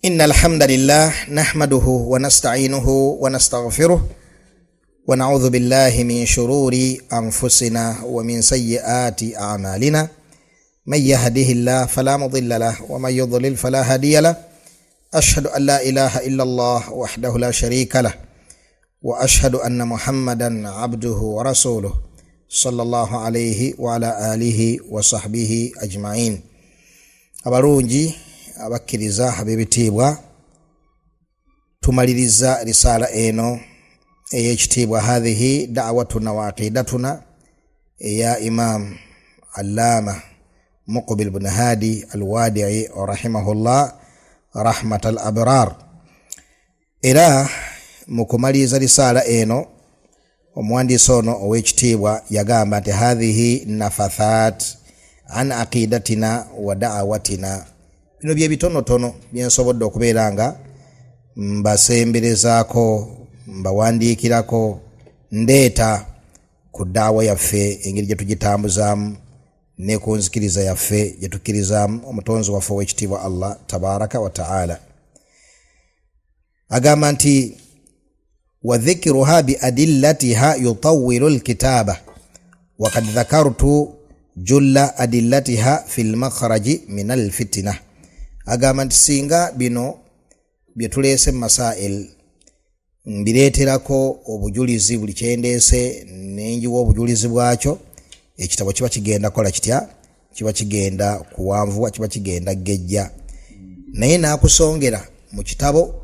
إن الحمد لله نحمده ونستعينه ونستغفره ونعوذ بالله من شرور أنفسنا ومن سيئات أعمالنا من يهده الله فلا مضل له ومن يضلل فلا هادي له أشهد أن لا إله إلا الله وحده لا شريك له وأشهد أن محمدا عبده ورسوله صلى الله عليه وعلى آله وصحبه أجمعين. Abalungi abakkiriza ab'ebitiibwa, tumaliriza risaala eno ey'ekitiibwa, Hathihi Dawatuna wa Aqidatuna, eya Imam Allama Muqbil bun Hadi Alwadii rahimahullah rahmat al abrar. Era mu kumaliriza risaala eno, omuwandiisi ono ow'ekitiibwa yagamba nti hathihi nafathat an aqidatina wa da'awatina. Bino bye bitonotono byensobodde okubeera nga mbasemberezaako, mbawandiikirako, ndeeta ku daawa yaffe, engeri gye tugitambuzaamu, ne ku nzikiriza yaffe gye tukkirizaamu omutonzi waffe ow'ekitiibwa Allah tabaraka wa taala. Agamba nti wa dhikiruha bi adillatiha yutawilu lkitaba wakad dhakartu julla adillatiha fi lmakhraji min alfitina. Agamba nti singa bino bye tuleese mu masail mbireeterako obujulizi, buli kyendeese nenjiwa obujulizi bwakyo, ekitabo kiba kigenda kukola kitya? Kiba kigenda kuwanvuwa, kiba kigenda gejja. Naye nakusongera mu kitabo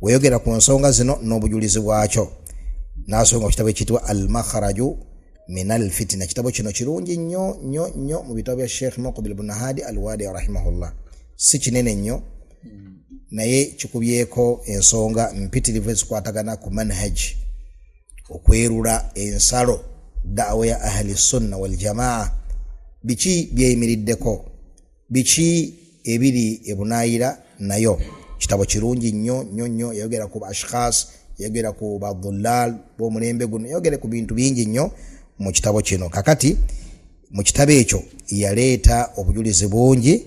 weyogera ku nsonga zino n'obujulizi bwakyo, nasonga ku kitabo ekiyitibwa Almakhraju min Alfitina. Kitabo kino kirungi nnyo nnyo nnyo mu bitabo bya Sheikh Muqbil bun Hadi Alwadi rahimahullah. Si kinene nnyo, naye kikubyeko ensonga mpitirivu ezikwatagana ku manhaj, okwerula ensalo, da'wa ya ahli sunna waljamaa, biki byeyimiriddeko, biki ebiri ebunaayira nayo. Kitabo kirungi nnyo nnyo nnyo. Yayogera ku ashkhas, yayogera ku badulal b'omulembe guno, yayogera ku bintu bingi nnyo mu kitabo kino. Kakati mu kitabo ekyo yaleeta obujulizi bungi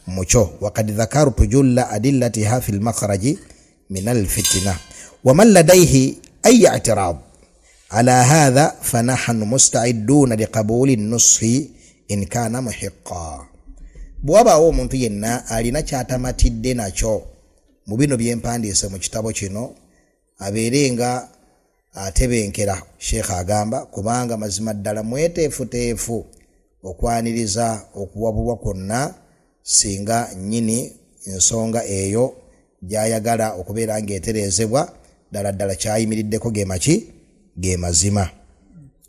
mukyo. Wakad dhakartu julla adillatiha fi lmakhraji min alfitina waman ladaihi ay i'tirad ala hadha fanahnu mustaiduna liqabuli nushi in kana muhiqa. Bwewabaawo omuntu yenna alina kyatamatidde nakyo mu bino byempandiise mu kitabo kino, abeere nga atebenkera, sheekh agamba, kubanga mazima ddala mweteefuteefu okwaniriza okuwabulwa kwonna singa nnyini nsonga eyo gy'ayagala okubeera ng'etereezebwa ddala ddala kyayimiriddeko ge maki? Ge mazima.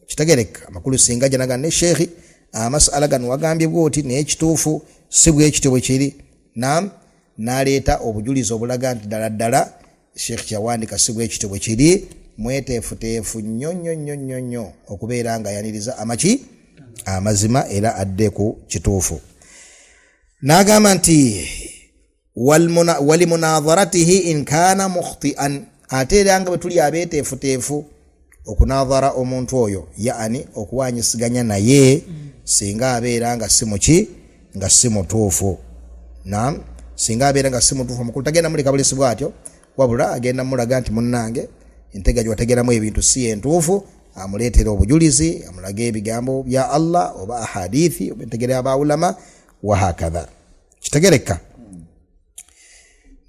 Kitegereka amakulu, singa janaga ne sheekhi, amasala gano wagambye bwoti, naye ekituufu si bwekityo bwe kiri, nam n'aleeta obujulizi obulaga nti ddala ddala sheekh kyawandika si bwekityo bwe kiri, mweteefuteefu nnyo nnyo nnyo nnyo nnyo okubeera nga ayaniriza amaki? Amazima, era adde ku kituufu. N'agamba nti walimunadharatihi in kana mukhtian. Ate era nga bwe tuli abeeteefuteefu okunadhara omuntu oyo, yaani okuwanyisiganya naye, singa abeera nga si muki? Nga si mutuufu. Nam, singa abeera nga si mutuufu, omukulu tagenda muleka bulesi bwatyo, wabula agenda mulaga nti munnange, entega gyewategeramu ebintu si yentuufu. Amuleetera obujulizi, amulage ebigambo bya Allah oba ahadithi oba entegera yabaulama wahakadha. Kitegereka.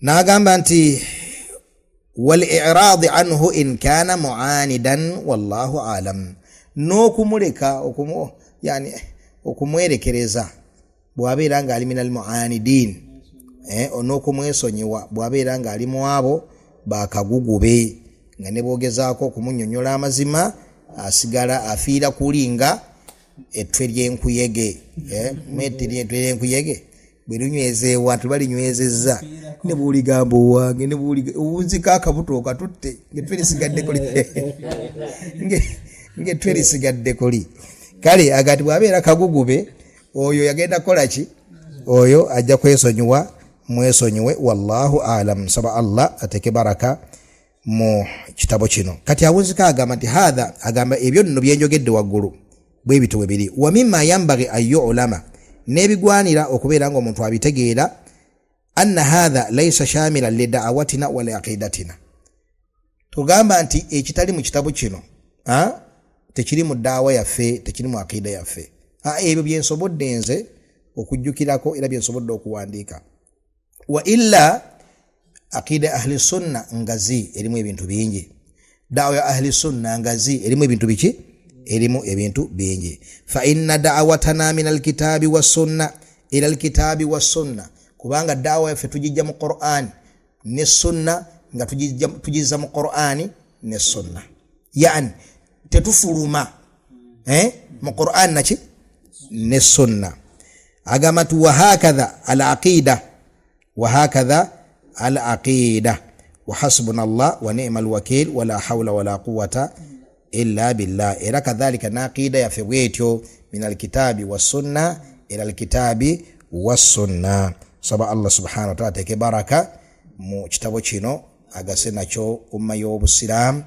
N'agamba nti waliradi anhu in kana muanidan wallahu alam, n'okumuleka yani okumwerekereza bw'abeera ng'ali min almuanidin, n'okumwesonyiwa bw'abeera ng'ali mu abo bakagugube, nga ne bwogezaako okumunyonyola amazima asigala afiira kuli nga ettwe ly'enkuyege. Mwette ly'ettwe ly'enkuyege bwe linywezeewa, tuba linywezezza, ne bw'oligamba owange, ne bw'owunzika akabuto okatutte ng'ettwe lisigaddeko ng'ettwe lisigaddeko li. Kale agati bw'abeera kagugube oyo yagenda kukola ki? Oyo ajja kwesonyiwa, mwesonyiwe. Wallahu alam. Nsaba Allah ateeke baraka mu kitabo kino. Kati awunzika agamba nti hatha, agamba ebyo nno byenjogedde waggulu bwe bityo bwe biri. Wa mimma yambagi an yulama, n'ebigwanira okubeera ng'omuntu abitegeera. Anna hatha laisa shamilan lidaawatina wa liaqidatina. Tugamba nti ekitali mu kitabo kino tekiri mu daawa yaffe, tekiri mu aqida yaffe. Ebyo byensobodde nze okujjukirako era byensobodde okuwandiika. Wa illa aqida ahli sunna ngazi, erimu ebintu bingi. Daawa ya ahli sunna ngazi, erimu ebintu biki? Erimu ebintu bingi. Fa inna da'watana min alkitabi wassunna ila alkitabi wassunna, kubanga daawa yaffe tugijja mu Qur'ani ne sunna, nga tugizza mu Qur'ani ne sunna, yani tetufuluma mu Qur'ani naki ne sunna. Agamba nti wahakadha al aqida, wahakadha al aqida, wahasbuna Allah wa nima alwakil, wala hawla wala quwata illa billah. Era kadhalika n'aqida yaffe bwetyo, min alkitabi wassunna ila alkitabi wassunna. Saba Allah subhanahu wataala ateeke baraka mu kitabo kino, agase nakyo umma y'obusiraamu.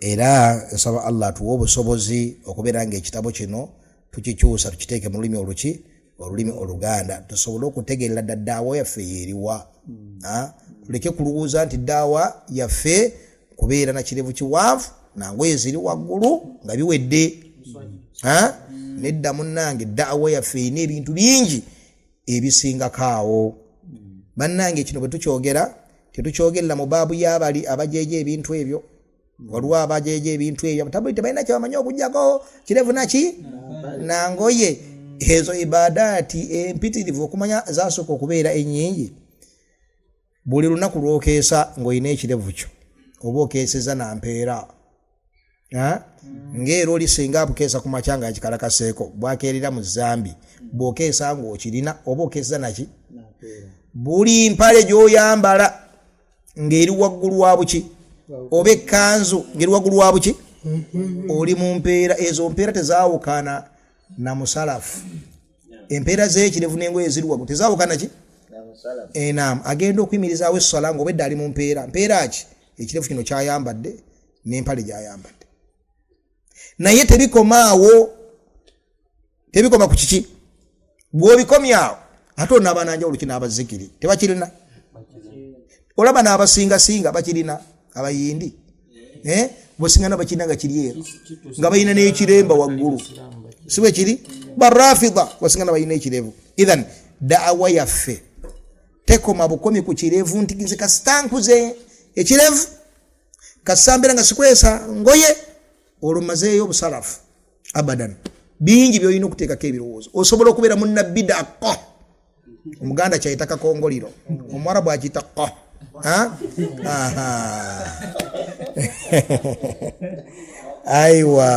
Era nsaba Allah atuwe obusobozi okubeera nga ekitabo kino tukikyusa, tukiteeke mu lulimi oluki, olulimi oluganda, tusobole okutegeerera dda daawa yaffe yeeriwa. Tuleke kulowooza nti daawa yaffe kubeera na kirevu kiwanvu nangoye ziri waggulu nga biwedde. Nedda munnange, daawa yaffe erina ebintu bingi ebisingako awo. Bannange, kino bwe tukyogera tetukyogerera mu baabu y'abali abajeeja ebintu ebyo. Waliwo abajeeja ebintu ebyo tebalina kyebamanyi okujjako kirevu naki nangoye. Ezo ibadaati empitirivu okumanya zasooka okubeera ennyingi. Buli lunaku lwokeesa ng'olina ekirevu kyo oba okeeseza nampeera, ng'era oli singa abukeesa ku makya nga yakikalakaseeko bwakeerera mu zambi, bw'okeesa ng'okirina oba okeeseza naki. Buli mpale gy'oyambala ng'eri waggulu wa buki, oba ekkanzu ng'eri waggulu wa buki, oli mu mpeera. Ezo mpeera tezaawukana na musalafu. Empeera z'ekirevu n'engoye eziri waggulu tezaawukana ki enam. Agenda okuyimirizaawo esswala ng'obwedda ali mu mpeera. Mpeera ki? Ekirevu kino kyayambadde n'empale gyayambadde. Naye tebikomaawo, tebikoma ku kiki. Bw'obikomyawo ate onaaba nanjawulo ki n'abazikiri? Tebakirina. Olaba n'abasingasinga bakirina, abayindi bosingana bakirina nga kiri ero, nga balina n'ekiremba waggulu, si bwe kiri? Barafida basingana balina ekirevu. Ithan daawa yaffe tekoma bukomi ku kirevu, nti nze kasita nkuze ekirevu, kasita mbeera nga sikwesa ngoye, olwo mazeeyo obusalafu. Abadan, bingi byolina okuteekako ebirowoozo. Osobola okubeera munnabida ko omuganda kyayita kakongoliro, omuwarabu akiyita ko. Aiwa,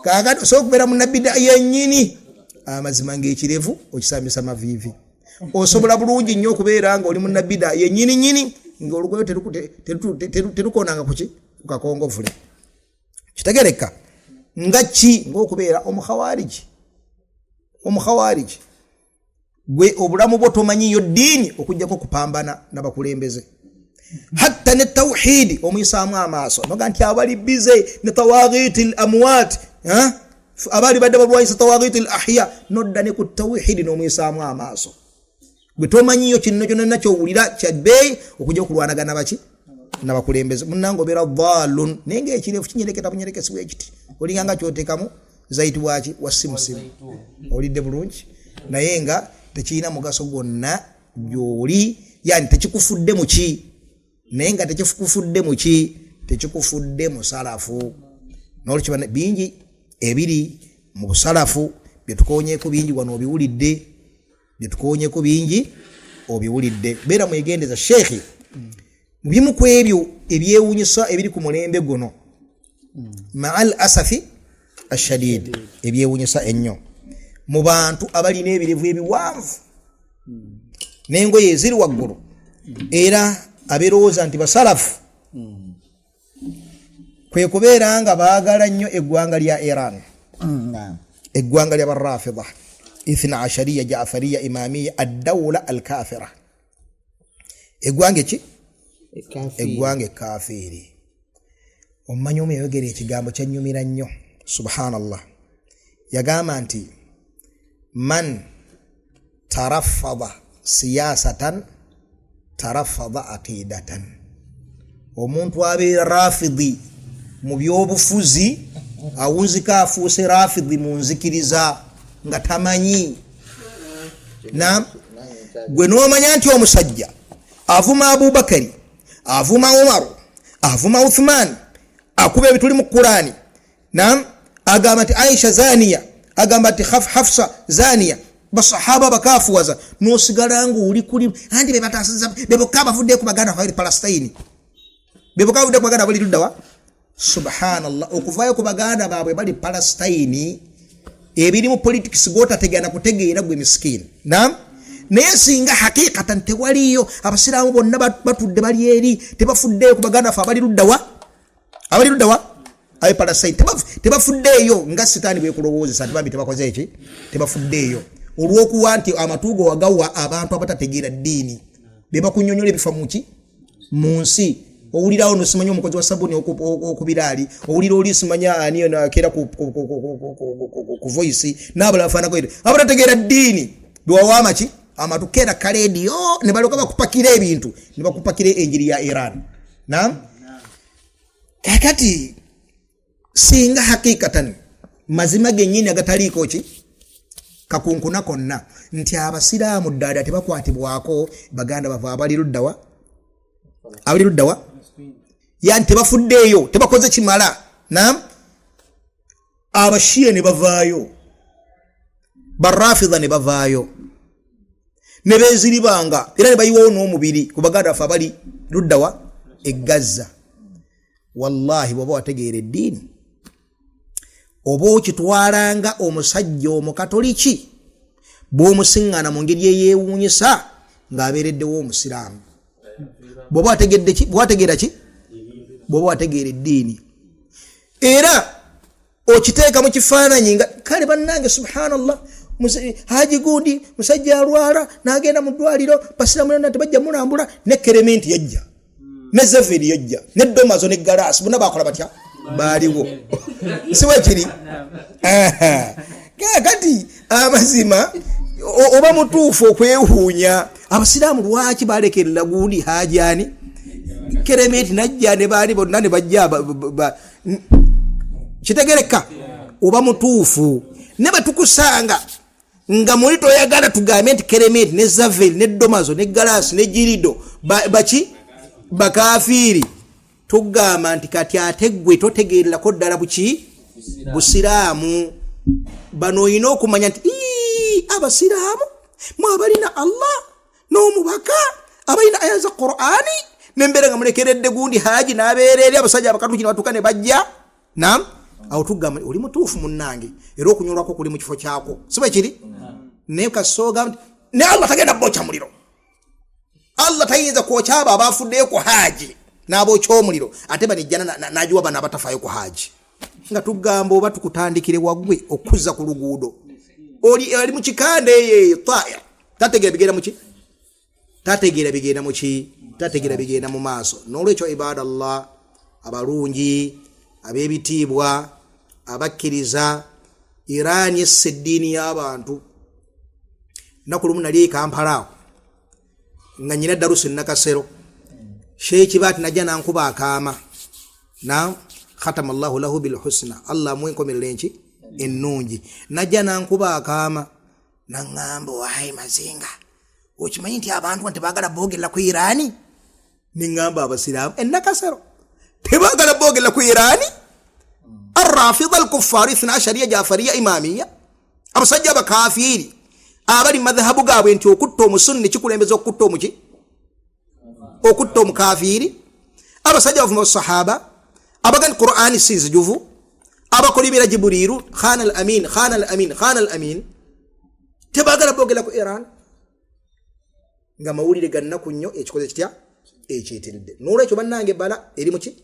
kakati osobola okubeera munnabida yennyini amazima ngaekirevu okisambisa maviivi. Osobola bulungi nnyo okubeera nga oli munnabida yennyini nyini ngaolugoyo terukonanga kuki, ku kakongovule. Kitegereka nga ki? Ngaokubeera omukhawariji. Omukhawariji gwe obulamu bwo tomanyiyo ddiini okujjako okupambana nabakulembeze, hatta ne tawhidi omuyisaamu amaaso, noga nti abali bize ne tawaghiti l amwat, abaali badde balwanyisa tawaghiti l ahya, nodda ne ku tawhidi n'omuyisaamu amaaso. Gwe tomanyiyo kinno kyonna kyowulira kyabbeeyi okujja okulwanagana baki nabakulembeze. Munange, obeera dhalun, naye ngaekirevu kinyereketa bunyerekesi bwekiti, olinga nga kyotekamu zaiti waki wasimusimu, olidde bulungi, naye nga tekirina mugaso gwonna gyoli, yani tekikufudde muki, naye nga tekikufudde muki, tekikufudde musalafu. Nolwekyo bingi ebiri mu busalafu byetukonyeko, bingi wano obiwulidde, byetukonyeko bingi obiwulidde. Beera mwegendeza sheekhi. Mu bimu ku ebyo ebyewunyisa ebiri ku mulembe guno, maa al asafi ashadid, ebyewunyisa ennyo mu bantu abalina ebirevu ebiwanvu n'engoye eziri waggulu, era aberowooza nti basalafu, kwe kubeera nga baagala nnyo eggwanga lya Iran, eggwanga lya barafida ithna ashariya jafariya imamiya addawula alkafira, eggwanga eki, eggwanga ekafiiri. Omumanyi omu yayogera ekigambo kyanyumira nnyo, subhanallah. Yagamba nti man tarafada. Siyasatan tarafada aqidatan, omuntu abeera rafidi mu byobufuzi awunzika afuuse rafidi mu nzikiriza nga tamanyi. Na gwe n'omanya nti omusajja avuma Abubakari, avuma Umaru, avuma Uthman, akuba ebituli mu Kurani, nam agamba nti Aisha zaniya, agamba nti Hafsa zaniya, basahaba bakafuwaza, nosigala nga oli kuli anti bebatasiza bebokka abavuddeyo ku baganda bali Palestine, bebokka abavuddeyo ku baganda bali luddawa. Subhanallah, okuvaayo ku baganda baabwe bali Palestine, ebiri mu politics gwotategeera nakutegeera gwe misikini. Nam naye singa hakikatan tewaliyo abasiraamu bonna batudde bali eri, tebafuddeyo ku baganda ffe abali luddawa, abali luddawa abe Palestine, tebafuddeeyo nga sitaani bwekulowoozesa nti bambi tebakoze eki, tebafuddeeyo olw'okuwa nti amatuugo wagawa abantu abatategeera ddiini bebakunyonyola ebifa muki mu nsi. Owulirawo nosimanya omukozi wa sabuni okubiraali, owulira oli simanya ani akera ku voice n'abalala bafaanako abatategeera ddiini bewawa amaki amatu keera kalediyo ne balyoka bakupakira ebintu ne bakupakira enjiri ya Iran. Nam kakati singa hakikatan mazima gennyini agataliiko ki kakunkuna konna nti abasiraamu ddala tebakwatibwako baganda bava abali luddawa, abali luddawa, yani tebafuddeeyo, tebakoze kimala. Nam abashiya ne bavaayo, barafidha ne bavaayo ne beeziribanga era ne bayiwawo n'omubiri ku baganda baffe abali luddawa e Gaza. Wallahi bw'oba wategeera eddiini oba okitwalanga omusajja omukatoliki bw'omusiŋŋaana mu ngeri eyeewuunyisa ng'abeereddewo omusiraamu. Bw'oba wategedde ki, bw'oba wategeera ki, bw'oba wategeera eddiini era okiteeka mu kifaananyi nga kale bannange subhanallah, haji gundi musajja alwala n'agenda mu ddwaliro, basiraamu nana tebajja mulambula, ne Kerementi yajja, ne Zeveri yajja, ne Domazo ne Galaasi bonna bakola batya, baaliwo, si bwekiri? Kati amazima oba mutuufu okwewuunya abasiraamu lwaki balekerera gundi hajani Kerementi najja ne baali bonna ne bajja kitegereka. Oba mutuufu ne bwe tukusanga nga muli toyagala tugambe nti Kerementi ne Zaveri ne Domazo ne Galasi ne Jirido baki bakafiiri, tugamba nti kati ate ggwe totegeererako ddala buki busiraamu. Bano olina okumanya nti abasiraamu mwe abalina Allah n'omubaka, abalina aya za Qur'ani, nembeera nga mulekeredde gundi haji n'abeera eri abasajja abakatuki ne batuuka ne bajja. Nam awo tugamba oli mutuufu munnange, era okunyolwako kuli mu kifo kyakwo, si bwe kiri? Naye kasooga nti ne Allah tagenda bokya muliro, Allah tayinza kwokya abo abafuddeyo ku haji n'abookya omuliro, ate banijjana n'agiwa bano abatafaayo ku haji. Nga tugamba oba tukutandikire waggwe okuzza ku luguudo, oli ali mu kikanda eyo tair, tategeera bigenda muki, tategeera bigenda muki, tategeera bigenda mu maaso. N'olwekyo ibadallah, abalungi ab'ebitiibwa abakkiriza, Iran essa eddiini y'abantu. Nnaku lumu nali e Kampala awo nga nyina darusi Nakasero, Sheeki Baati najja nankuba akaama na khatama Allahu lahu bilhusna, Allah amuwe enkomerero enki ennungi. Najja nankuba akaama naŋŋamba, wayi Mazinga, okimanyi nti abantu bano tebaagala boogerera ku Irani? Neŋŋamba abasiraamu enakasero tebaagala boogerera ku Irani, arrafida alkuffar ithna ashariya jafariya imamiya, abasajja abakafiiri abali madhahabu gaabwe nti okutta omusunni kikulembeza okutta omuki, okutta omukafiiri, abasajja bavuma basahaba, abaga nti Qur'ani si nzijuvu, abakolimira Jiburiru, khana al amin, khana al amin, khana al amin, tebaagala boogera ku Iran. Nga mawulire ga nnaku nnyo, ekikoze kitya ekiyitiridde. N'olwekyo bannange, bala eri muki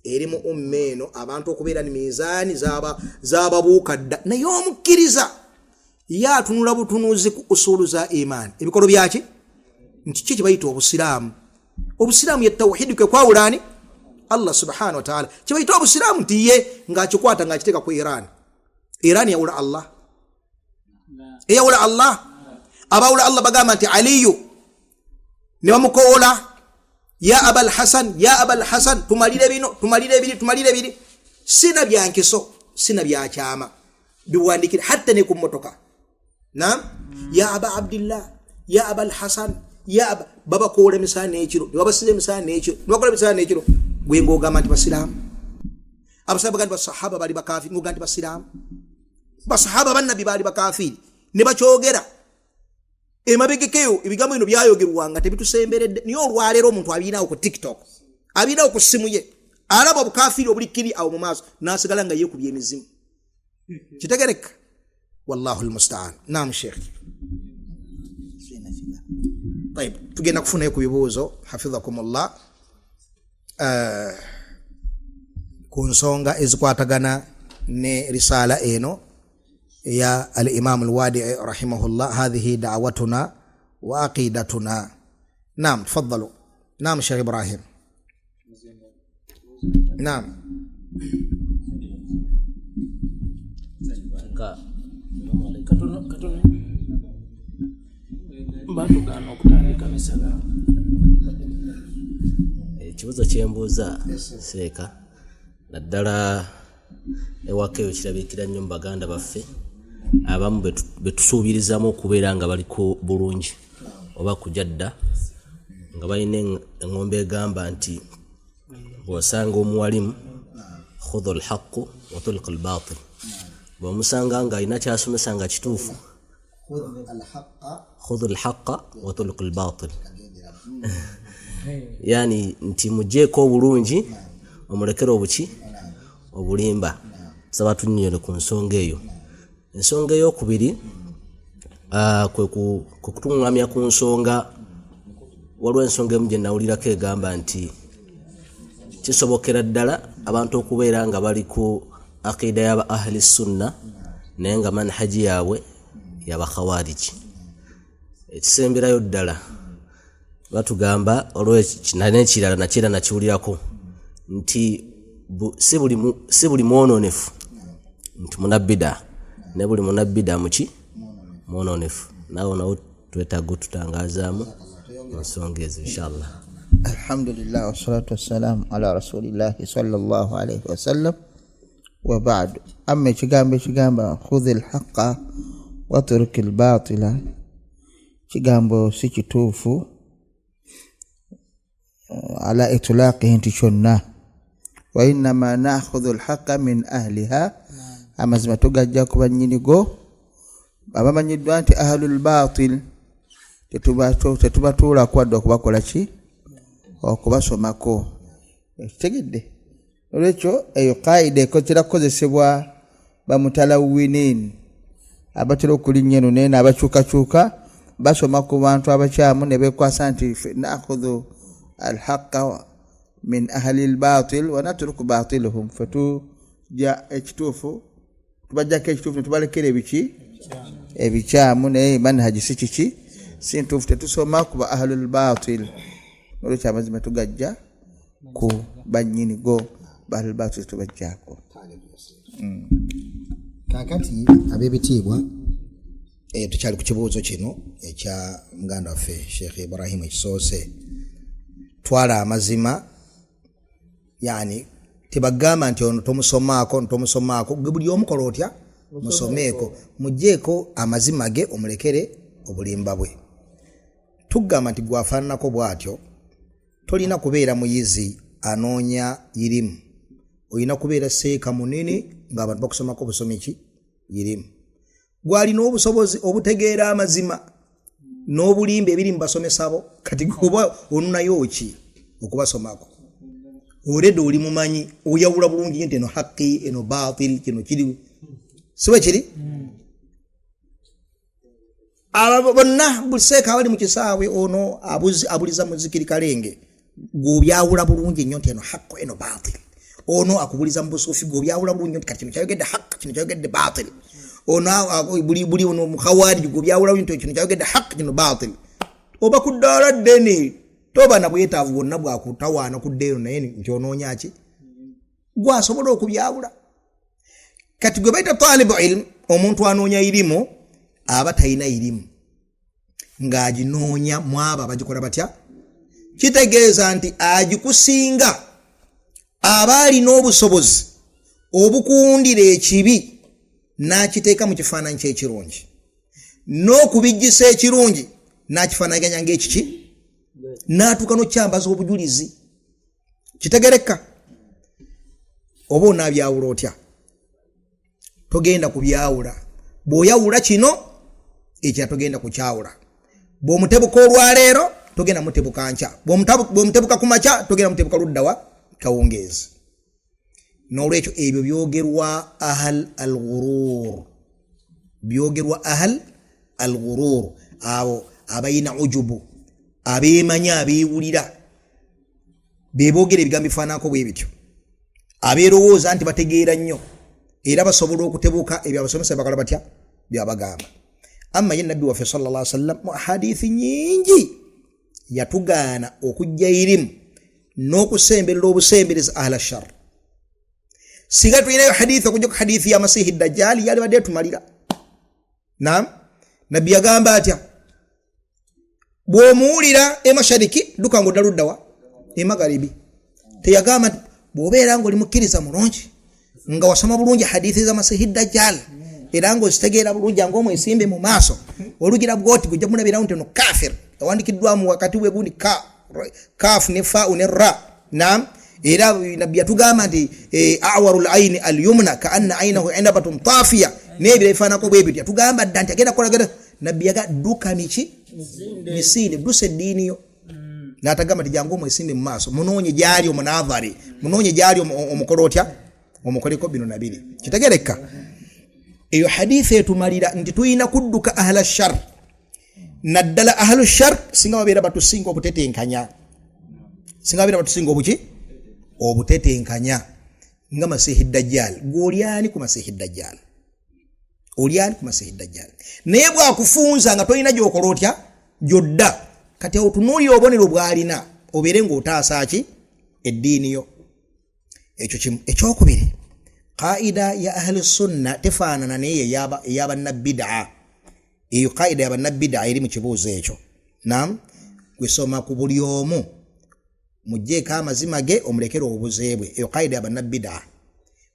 eri mu umma eno abantu okubeera ni mizaani zababuuka dda, naye omukkiriza ye atunula butunuzi ku usuulu za imaani, ebikolo byaki, nti ki kyebayita obusiraamu. Obusiraamu ye tawhidi, kwe kwawulaani Allah subhanahu wa taala, kyebayita obusiraamu nti ye ng'akikwata ng'akiteeka ku Iran. Iran yawula Allah, eyawula Allah. Abawula Allah bagamba nti Aliyu ne bamukoola, ya Abal Hasan, ya Abal Hasan, tumalire bino, tumalire biri, tumalire biri. Sina byankiso, sina byakyama, biwandikire hatta ne ku mmotoka. Nam, ya Aba Abdillah, ya Abal Hasan, ya aba. Babakoola emisana n'ekiro, ne babasiza emisana n'ekiro, ne bakola emisana n'ekiro. Gwe ng'ogamba nti basiraamu. Abasiraamu baga nti basahaba bali bakafiri, ng'ogamba nti basiraamu. Basahaba bannabbi baali bakafiri ne bakyogera emabegekeyo. Ebigambo bino byayogerwanga tebitusemberedde, naye olwaleero omuntu abirinawo ku TikTok, abirinawo ku ssimu ye, alaba obukafiri obulikiri awo mu maaso, n'asigala nga yeekubya emizimu. Kitegereka, wallahu lmustaan. Nam, sheikh. Tayib, tugenda kufunayo ku bibuuzo, hafidhakumullah, ku nsonga ezikwatagana ne risaala eno eya al Imamu Lwadii rahimahullah, hadhihi dawatuna wa aqidatuna. Nam, tafadalu. Nam, Shekh Ibrahim. Nam. Katono katono, batugaana okutandika nesala. Ekibuzo kyembuuza, seeka, naddala ewaka eyo kirabikira nnyo mu baganda baffe abamu betusuubirizamu okubeera nga baliko bulungi oba kujadda, nga balina eŋŋombe egamba nti bw'osanga omuwalimu, khudhu lhaqu wa tulqi lbatil, bw'omusanga nga alina kyasomesa nga kituufu, khudhu lhaqa wa tulqi lbatil, yani nti mugyeko obulungi omulekere obuki obulimba. Saba tunnyonnyole ku nsonga eyo. Ensonga eyokubiri, kwe kutuŋŋamya ku nsonga, waliwo ensonga emu gye nawulirako egamba nti kisobokera ddala abantu okubeera nga bali ku aqida y'aba ahli sunna naye nga manhaji yaabwe yabakhawariji. Ekisemberayo ddala, batugamba n'ekirala nakyera nakiwulirako nti si buli mwononefu nti munabbida, ne buli munabbida muki mwononefu. Naawe nawo twetaaga otutangazaamu ensonga ezo, inshallah. Alhamdulillah, wassalatu wassalamu ala rasulillahi sallallahu alaihi wasallam, wabadu. Amma ekigambo ekigamba khudhi lhaqa waturuki lbatila, kigambo si kituufu ala itulaqihi nti kyonna. Wainama nakhudhu lhaqa min ahliha, amazima tugajja ku bannyinigo abamanyiddwa nti ahlulbatil tetubatuulako wadde okubakola ki, okubasomako. Ekitegedde olwekyo, eyo kaida ekotera kukozesebwa bamutalawinin abatera okulinnya eno nene, abakyukakyuka, basoma ku bantu abakyamu ne bekwasa nti nakhudhu alhaqa min ahli lbatil wanatruku batiluhum, fe tujja ekituufu, tubajjako ekituufu netubalekera ebiki ebikyamu. Naye manhaji si kiki, si ntuufu. Tetusoma ku ba ahlulbatil. Nolwekyo amazima tugajja ku bannyini go, ba ahlulbatil tubajjako. Kakati ab'ebitiibwa, tukyali ku kibuuzo kino ekya muganda waffe Sheekh Ibrahimu ekisoose. Twala amazima, yani tebagamba nti ono tomusomaako, ono tomusomaako. Gwe buli omukola otya, musomeeko, mugjeeko amazima ge, omulekere obulimba bwe. Tugamba nti gwafaananako bw'atyo, tolina kubeera muyizi anoonya irimu, olina kubeera seeka munene ng'abantu bakusomako busomi ki irimu. Gwalina obusobozi obutegeera amazima n'obulimba ebiri mu basomesa bo. Kati oba onunayo ki okubasomako? Oredde oli mumanyi, oyawula bulungi nti eno haqi, eno batil, kino kiri siwe kiri. Abo bonna buli seeka abali mu kisaawe, ono abuliza muzikiri kalenge, gwobyawula bulungi nnyo nti eno haqu, eno batil. Ono akubuliza mu busuufi, gwobyawula bulungi nnyo nti kati kino kyayogedde haq, kino kyayogedde batil. Ono buli ono mukhawariji, gwobyawula bulungi nti kino kyayogedde haq, kino batil. Oba ku ddaala ddene toba na bwetaavu bwonna bwakutawaana ku ddeeno, naye nti onoonya ki gwasobola okubyawula. Kati gwe baita talibu ilmu, omuntu anoonya irimu, aba talina irimu. Ng'aginoonya mu abo abagikola batya? Kitegeeza nti agikusinga aba alina obusobozi obukuwundira ekibi n'akiteeka mu kifaananyi ky'ekirungi, n'okubijjisa ekirungi n'akifaanaganya ng'ekiki, n'atuuka n'okyambaza obujulizi. Kitegereka oba onaabyawula otya? Togenda kubyawula. Bw'oyawula kino ekira togenda kukyawula. Bw'omutebuka olwaleero togenda mutebuka nkya, bw'omutebuka ku makya togenda mutebuka luddawa kawungeezi. N'olwekyo ebyo byogerwa ahal al ghurur, byogerwa ahal al ghurur, abo abalina ujubu, abeemanya, abeewulira, beboogera ebigambo bifaananako bwe bityo, abeerowooza nti bategeera nnyo era basobola okutebuka ebyo abasomesa bakola batya byabagamba. Amma ye Nabbi waffe sallallahu alaihi wasallam mu hadithi nyingi yatugaana okujja irimu n'okusemberera obusemberezi ahla shar. Singa tulinayo hadithi okujja ku hadithi ya Masihi Dajjali, yali badde etumalira. Nam Nabbi yagamba atya? Bw'omuwulira emashariki dduka ng'odda luddawa? Emagaribi. Teyagamba nti bw'obeera ng'oli mukkiriza mulungi nga wasoma bulungi hadithi za Masihi Dajjal era ng'ozitegeera bulungi, anga omwesimbe mu maaso olugira bwoti gujja mulabirawo nti ono kafir awandikiddwamu wakati wegundi ka kafu ne fau ne ra. Nam era Nabbi yatugamba nti awaru laini alyumna kaanna ainahu inabatun tafiya, n'ebira ebifaanako bwe bityo. Yatugamba dda nti agenda kukolagana. Nabbi yaga dduka miki misinde, ddusa eddiini yo. N'atagamba nti jangu omwesimbe mu maaso, munoonye gyali omunadhari, munoonye gyali omukolo otya, omukoleko bino nabiri. Kitegereka eyo hadithi etumalira nti tulina kudduka ahla shar, naddala ahlu shar singa babeera batusinga obutetenkanya, singa babeera batusinga obuki obutetenkanya, nga Masihi Dajjal. Gweolyani ku Masihi Dajjal? Olyani ku Masihi Dajjal? Naye bwakufunza nga tolina gyokola otya gyodda, kati awo tunuulira obubonero bwalina obeere ng'otaasa ki eddiini yo. Ekyo kimu. Ekyokubiri, qaida ya ahli sunna tefaanana neyo eyabannabbidaa. Eyo qaida yabannabbidaa eri mu kibuuzo ekyo. Nam kwesoma ku buli omu, mugjeeko amazima ge omulekere obubuze bwe. Eyo qaida yabannabbidaa.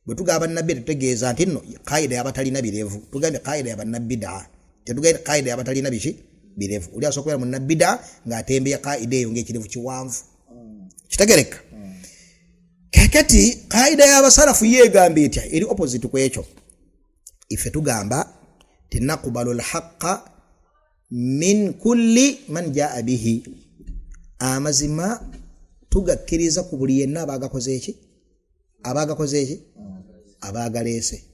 Bwe tugamba bannabbi tutegeeza nti nno qaida yabatalina birevu. Tugambye qaida yabannabbidaa, tetugambye qaida yabatalina biki birevu. Oli asobola kubeera munnabbidaa ng'atembeya qaida eyo ng'ekirevu kiwanvu. Kitegereka? Kakati kaida y'abasalafu yeegamba etya? Eri opposite ku ekyo. Ife tugamba tinakubalu lhaqa min kulli man jaa bihi, amazima tugakkiriza ku buli yenna abaagakoze eki, abaagakoze eki, abaagaleese.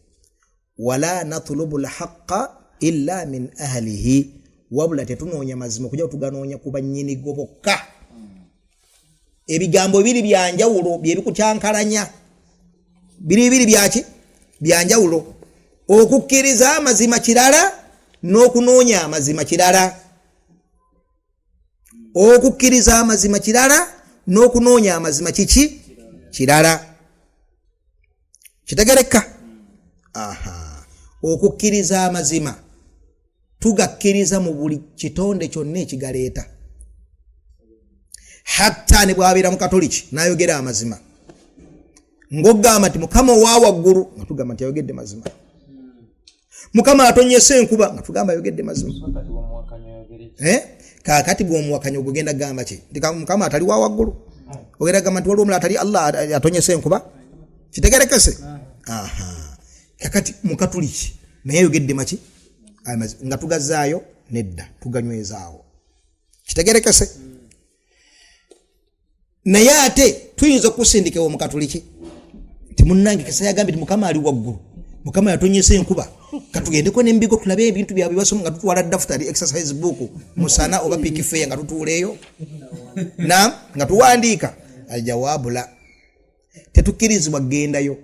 Wala natlubu lhaqa illa min ahlihi, wabula tetunoonya mazima okujja tuganoonya ku bannyinigo bokka. Ebigambo biri byanjawulo byebikukyankalanya, biri bibiri byaki byanjawulo. Okukkiriza amazima kirala n'okunoonya amazima kirala. Okukkiriza amazima kirala n'okunoonya amazima kiki kirala. Kitegereka? Aha, okukkiriza amazima tugakkiriza mu buli kitonde kyonna ekigaleeta, hatta ne bwabeera mu Katoliki n'ayogera amazima ng'ogamba nti Mukama owa waggulu, nga tugamba nti ayogedde mazima. Mukama atonyesa enkuba, nga tugamba ayogedde mazima. Kakati bw'omuwakanya ogenda gamba ki? Nti Mukama atali wa waggulu? Ogenda gamba nti waliwo omulala atali Allah atonyesa enkuba? Kitegerekese? Aha, kakati mukatuliki naye ayogedde maki nga tugazaayo nedda, tuganywezaawo. Kitegerekese? Naye ate tuyinza okusindika ewo mukatuliki nti munnange kesa yagambye nti Mukama ali waggulu, Mukama yatonyesa enkuba, katugendeko nembigo tulabe ebintu byabwe basoma, nga tutwala dafutari, exercise book, musana oba pikifeya, nga tutuuleeyo na nga tuwandiika. Aljawaabu la, tetukkirizibwa kugendayo.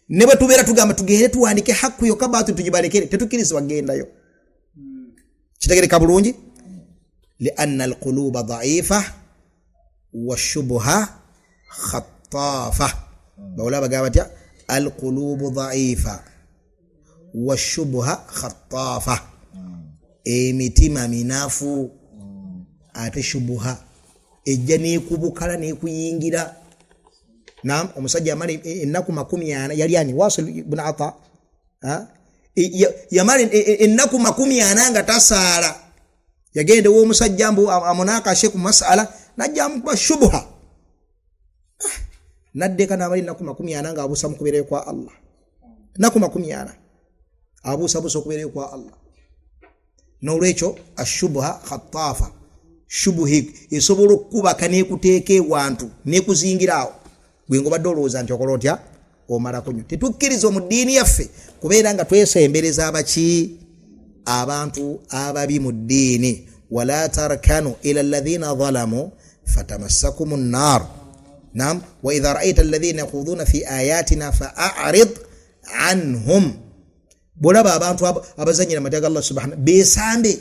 Ne bwe tubeera tugamba tugende tuwandike hakku yokka, baatu tugibalekere, tetukkirizibwa kugendayo. Kitegereka bulungi? Lianna alquluba daifa washubuha khattafa. Bawula bagamba batya? Alqulubu daifa washubuha khattafa. Emitima minafu, ate shubuha ejja nekubukala nekuyingira. Nam, omusajja yamala ennaku 40, yali ani? Wasil ibn Ata. Ha? Yamala ennaku 40 nga tasaala. Yagenda ew'omusajja mbu amunakashe ku masala, najja amukuba shubuha. Naddeka n'amala ennaku 40 nga abuusa mu kubeerayo kwa Allah. Ennaku 40 abuusabuusa okubeerayo kwa Allah. N'olwekyo ashubuha khattafa, shubuhi esobola okukubaka n'ekuteeka ewantu n'ekuzingira awo gwe ng'obadde olowooza nti okola otya, omalako nnyo. Tetukkiriza mu ddiini yaffe kubeera nga twesembereza abaki, abantu ababi mu ddiini. Wala tarkanu ila alladhina zalamu fatamassakum nnar. Nam, wa idha raaita alladhina yakhuduna fi ayatina faarid anhum. Bwolaba abantu abazanyira amateeka ga Allah subhanahu, besambe,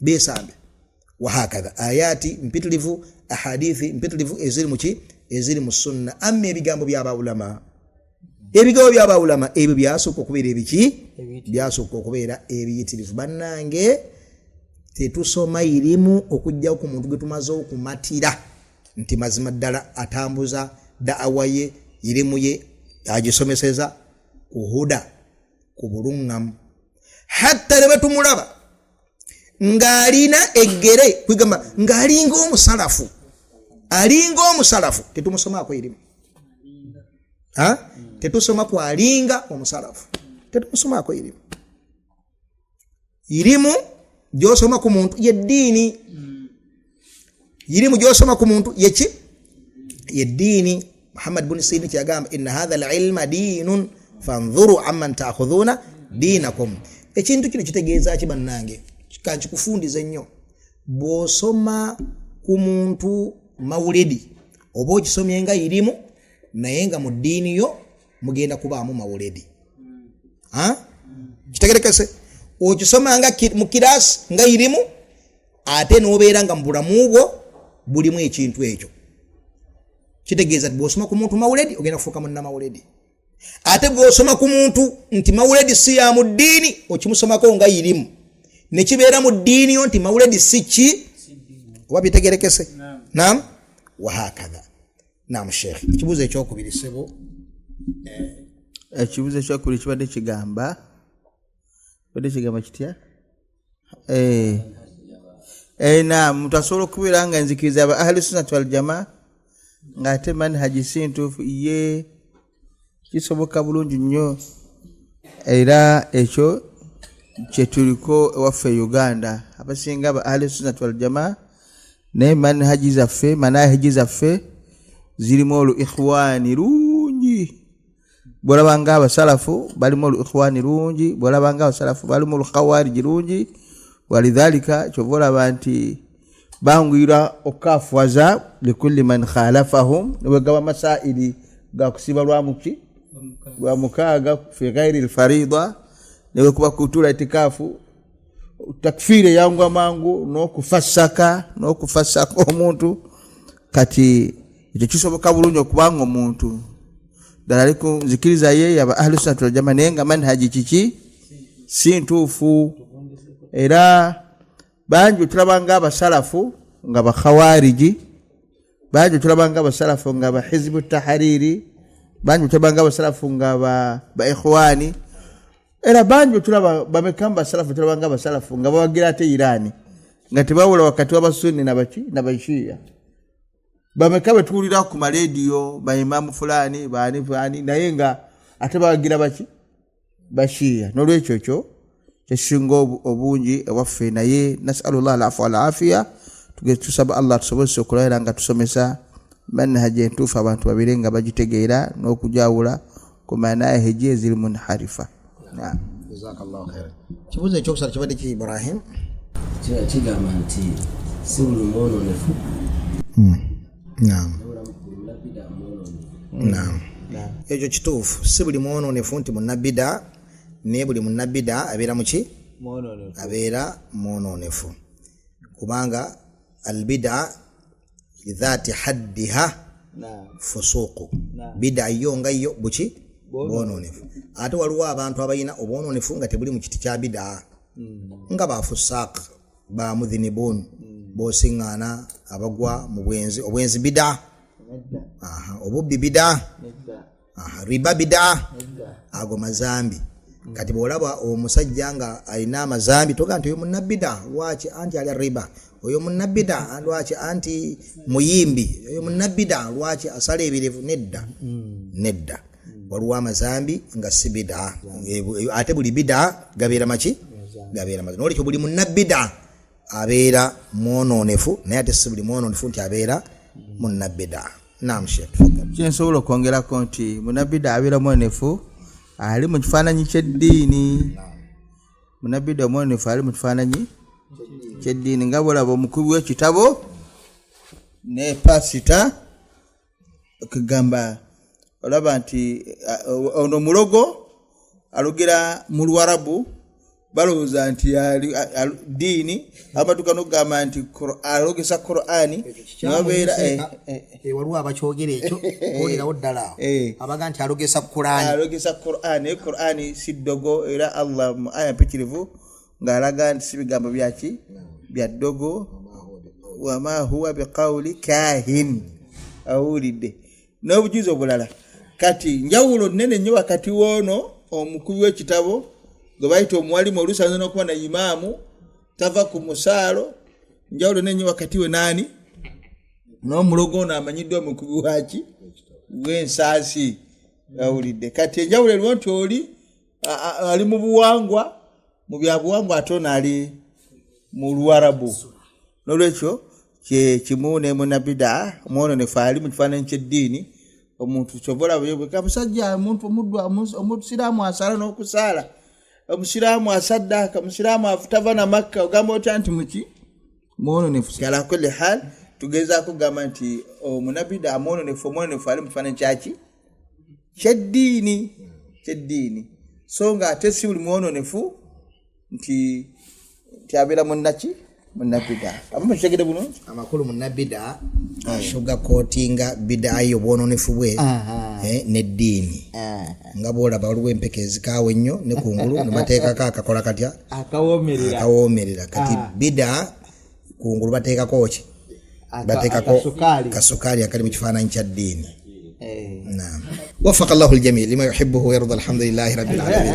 besambe. Wahakadha ayati mpitilivu, ahadithi mpitilivu eziri muki, eziri mu sunna. Amma ebigambo by'abaulama, ebigambo by'abaulama ebyo byasooka okubeera ebiki, byasooka okubeera ebiyitirivu. Bannange, tetusoma irimu okujjawo ku muntu gwe tumaze okumatira nti mazima ddala atambuza da'awa ye, irimu ye agisomeseza ku huda, ku buluŋŋamu. Hatta ne batumulaba ng'alina eggere, kwegamba ng'alinga omusalafu, alinga omusalafu, tetumusomako irimu. Ha? Tetusoma ku alinga omusalafu, tetumusomako irimu. Irimu gyosoma ku muntu yeddiini, irimu gyosoma ku muntu yeki, yeddiini. Muhammad bun Sirin kyeyagamba, inna hatha alilma diinun fanzuru amman taakhudhuna diinakum. Ekintu kino kitegeeza ki bannange? Kankikufundize nnyo. Bw'osoma ku muntu mawuledi, oba okisomye nga irimu, naye nga mu ddiini yo mugenda kubaamu mawuledi. Ha? Kitegerekese? Okisoma nga mu kirasi nga irimu, ate n'obeera nga mu bulamu bwo bulimu ekintu ekyo. Kitegeeza nti bw'osoma ku muntu mawuledi, ogenda kufuuka munnamawuledi. Ate bw'osoma ku muntu nti mawuledi si ya mu ddiini, okimusomako nga irimu, ne kibeera mu ddiini yo nti mawuledi si ki, oba bitegerekese? Nam, wahakadha. Nam sheekh, ekibuuzo ekyokubiri, sebo. Ekibuuzo ekyokubiri kibadde kigamba, kibadde kigamba kitya? Na muntu asobola okubeera nga nzikiriza aba ahlu sunnati wal jamaa ng'ate manhaji si ntuufu? Ye kisoboka bulungi nnyo, era ekyo kyetuliko ewaffe e Uganda. Abasinga aba ahlu sunnati wal jamaa, naye manhaji zaffe, manahiji zaffe zirimu olu ikhwani lungi. Bwolaba nga abasalafu balimu olu ikhwani lungi, bwolaba nga abasalafu balimu olukhawariji lungi. Walidhalika kyova olaba nti banguyira okukafuwaza likulli man khalafahum, newegaba masaili gakusiba lwamuki lwa mukaaga fi ghairi lfarida, newekuba kutula itikafu, takfiri eyangwa mangu n'okufasaka n'okufasaka omuntu. Kati ekyo kisoboka bulungi okubanga omuntu ddala ali ku nzikiriza ye yaba ahlu sunnati wal jamaa, naye nga manhaji kiki, si ntuufu. Era bangi otulaba nga abasalafu nga bakhawariji, bangi otulaba nga abasalafu nga bahizibu tahariri, bangi otulaba nga abasalafu nga ba ikhwani, era bangi otulaba bameka mu basalafu tulaba nga abasalafu nga bawagira ate Irani, nga tebawula wakati w'abasunni nabaki nabashiya. Bameka betuwulira ku malediyo baimamu fulani baani fulani, naye nga ate bawagira baki, bashiya. Nolwekyo kyo kyekisinga obungi ewaffe, naye nasalullah alafu walafiya. Tusaba Allah tusobozese okulabira nga tusomesa manhaji entuufu, abantu babire nga bagitegeera n'okujawula ku manahiji eziri munharifa. Naam. Jazakallahu khairan. Kibuuzo ekyokusatu kibadde ki, Ibrahim? Kigamba nti si buli mwononefu. Naam. Buli munnabida mwononefu. Naam, ekyo kituufu. Si buli mwononefu nti munnabida, naye buli munnabida abeera muki, abeera mwononefu, kubanga albida lidhati haddiha fusuuku. Bida yo nga yo buki, bwononefu. Ate waliwo abantu abalina obwononefu nga tebuli mu kiti kya bida. Nga bafusaaq, bamudhinibun, bosiŋŋaana abagwa mu bwenzi. Obwenzi bida? Obubbi bida? Riba bida? Ago mazambi. Kati bwolaba omusajja nga alina amazambi, toga nti oyo munabida, lwaki? Anti alya riba. Oyo munabida, lwaki? Anti muyimbi. Oyo munabida, lwaki? Asala ebirevu. Nedda, nedda. Waliwo amazambi nga si bida, ate buli bida gabeera maki? Gabeera mazambi. Nolwekyo buli munabida abeera mwononefu, naye ate si buli mwononefu nti abeera munabida. Naam Sheikh, tafadhal. Kyensobola okwongerako nti munabida abeera mwonefu ali mu kifaananyi kyeddiini. Munabida omwonefu ali mu kifaananyi kyeddiini, nga bwolaba omukubi w'ekitabo ne pasita, kugamba olaba nti ono mulogo alogera mu Luwarabu, balowooza nti diini, abatuuka n'okugamba nti alogesa Qur'ani, nababeera Waliwo abakyogera ekyo, owulirawo ddala awo abaga nti alogesa Qur'ani. Alogesa Qur'ani, naye Qur'ani si ddogo. Era Allah mu aya mpitirivu ng'alaga nti si bigambo byaki, bya ddogo. Wama huwa biqawuli kahin. Awulidde n'obujuzi obulala. Kati njawulo nene nnyo wakati woono omukubi w'ekitabo gwe bayita omuwalimu, oluusi ayinza n'okuba na imaamu tava ku musaalo. Njawulo nene nnyo wakati we naani n'omulogo ono amanyiddwa omukubi waki w'ensaasi. Awulidde kati enjawulo eriwo nti oli ali mu buwangwa, mu bya buwangwa, ate ono ali mu Luwarabu. N'olwekyo kye kimu ne munabida omwononefu ali mu kifaananyi ky'eddiini. Omuntu kyova olaba musajja, omuntu omuddu, omusiraamu asala n'okusaala, omusiraamu asaddaaka, omusiraamu tava na Makka, ogamba otya nti muki mwononefu? Ala kulli hal, tugezaako kugamba nti omunabida amwononefu, omwononefu ali mu kifaananyi kyaki, kyeddiini, so nga ate si buli mwononefu nti abeera munnaki, munnabida. Aba mukitegede bulungi? Amakulu, munabida asugarcoatinga bidayi, obwononefu bwe, neddiini. Nga bwolaba waliwo empeke ezikaawa ennyo, ne kungulu nebateekako akakola katya? Akawoomerera. Akawoomerera. Kati bida kungulu bateekako ki? Bateekako Akasukaali. Kasukaali akali mu kifaananyi kya ddiini. Naam, wafaka llahu ljamii lima yuhibuhu wayarda. Alhamdulilahi rabbil alamin.